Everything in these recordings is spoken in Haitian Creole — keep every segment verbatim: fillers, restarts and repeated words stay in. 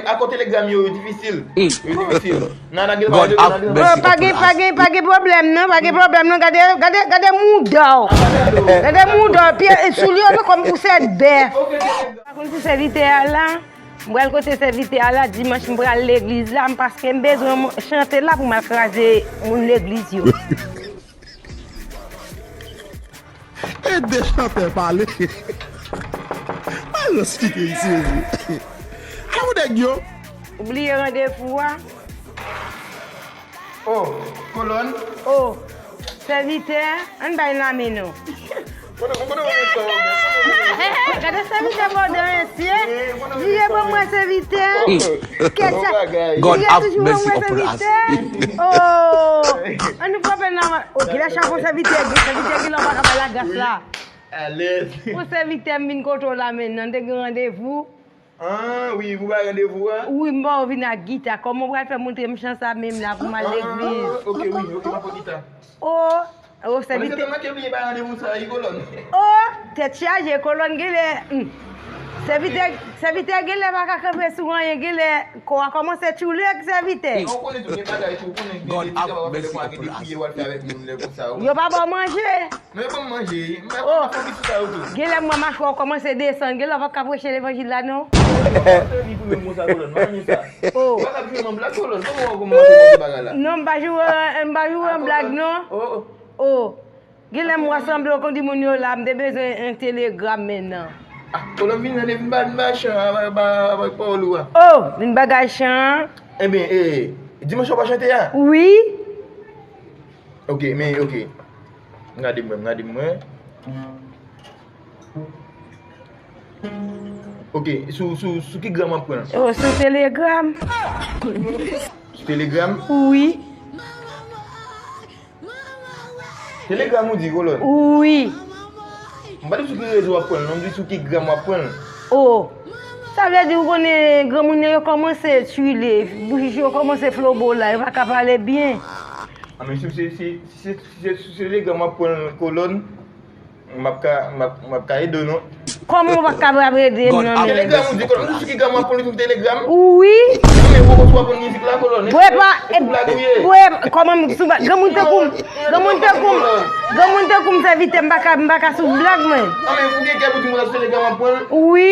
Akò Telegram yo, yo difisil. Yo difisil. Nana gen pa gen, pa gen, pa gen pwoblèm non, pa gen pwoblèm non. Gade, gade, gade mouda w. Gade mouda w, pye, soulye w kòm pousèt bèf. Pa konn pou sèvitè a la. M pral kote sèvitè a la dimanch, m pral legliz la, m paske m bezwen chante la pou m al kraze moun legliz yo. Ede chantè pale. Malòs kite isi. A ou nèg yo? Ou bliye randevou a? Oh, kolòn. Oh, sèvitè, ann bay lamen non. Gade sèvitè bòdè mesye. Vire ban mwen sèvitè. Kèt sa. God have mercy upon us. Oh, ann nou frape nan. Oh, gilè chapon sèvitè, sèvitè gilè pa ka bay lagras la. Alèz. Pou sèvitè m vin kote w la menm nan, te gen randevou. Ah wi, pou bay randevou a? Wi, m ba w vin ak gita. Kòman w pral fè montre m chan sa menm la pou m al legliz? Ah, ok, wi, ok, m ap pran gita. Oh, oh, sèvitè. Mwen se te manke bliye bay randevou sa, wi, kolòn. Oh, tèt chaje, kolòn genlè. Hmm. Sèvitè, sèvitè genlè pa ka kanpe sou anyen, genlè kò a kòmanse tchoule ak sèvitè. Ou konnen tou, gen bagay tou, ou konnen gen de ti kapab fè lè pou gen de priye w al fè avèk moun lè konsa, wi. Yo pa ba w manje. Non, yo ban m manje. M pa, m pa fè bit sou sa yo tou. Genlè m wè machwa w kòmanse desann. Genlè w p ap ka preche levanjil la non. Sèvi pou menm konsa, kolòn. M pa renmen sa. Oh. Ou pa ka jwe nan blag, kolòn. Kòman w kòmanse monte bagay la? Non, m pa jwe, m pa jwe an blag non. Oh, oh. Oh. Genlè m wè sanble w konn di moun yo la, m te bezwen yon telegram menm nan. Ah, kolòn vin rande vin ba, vin ba chan, ba, ba, ba pawòl ou a. Oh, vin bagay chan. Ebyen, eh, dimanch w pa chante a? Wi. Ok, men, ok. Gade mwen, gade mwen. Ok, sou, sou, sou ki gram w ap pran l? Oh, sou Telegram. Sou Telegram? Wi. Telegram ou di, kolòn? Wi. M pa di sou ki rezo w ap pran l, non, m di sou ki gram w ap pran l. Oh. Sa vle di ou konnen granmoun yo kòmanse tchoule, bouch yo kòmanse flobo la, yo pa ka pale byen. Ah, men si se, si, si, si, si se Telegram w ap pran l, kolòn, m ap ka, m ap, m ap ka ede w non. Kòman w pa ka ede m nan men? Telegram ou di, kolòn, ou di sou ki gram w ap pran l, ou di Telegram? Wi. Non, men ou konn sou w ap pran mizik la, kolòn. Bwè pa, bwè, kòman m sou blag? Granmoun tankou m, granmoun tankou m, granmoun tankou m sèvitè, m pa ka, m pa ka sou blag mwen. Ah, men ou gen kè pou di moun sa sou Telegram w ap pran l? Wi.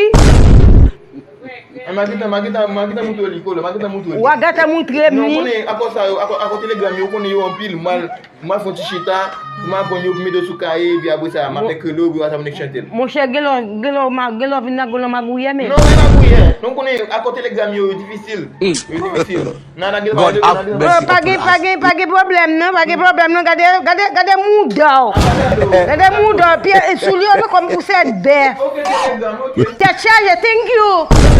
Ah, m a gentan, m a gentan, m a gentan moutre w li, kolòn, m a gentan moutre w li. W a gentan moutre m li. Non, ou konnen, akò sa yo, akò, akò Telegram yo, ou konnen yo anpil, m al, m al fè yon ti chita, pou m aprann yo, pou mete yo sou kaye, epi apre sa, m ap fè krele yo, epi apre sa, m ap chante l. Monchè, gen lè, gen lè, gen lè w vin nan gwo nan magouyè, men. Non, men magouyè. Non, ou konnen, akò Telegram yo, yo difisil. Yo difisil. Nana gen pa gen, nana gen pa gen. Oh, pa gen, pa gen, pa gen pwoblèm non, pa gen pwoblèm non. Gade, gade, gade mouda w. Gade mouda w, pye, soulye w kòm pousèt bèf. Tèt chaje, thank you.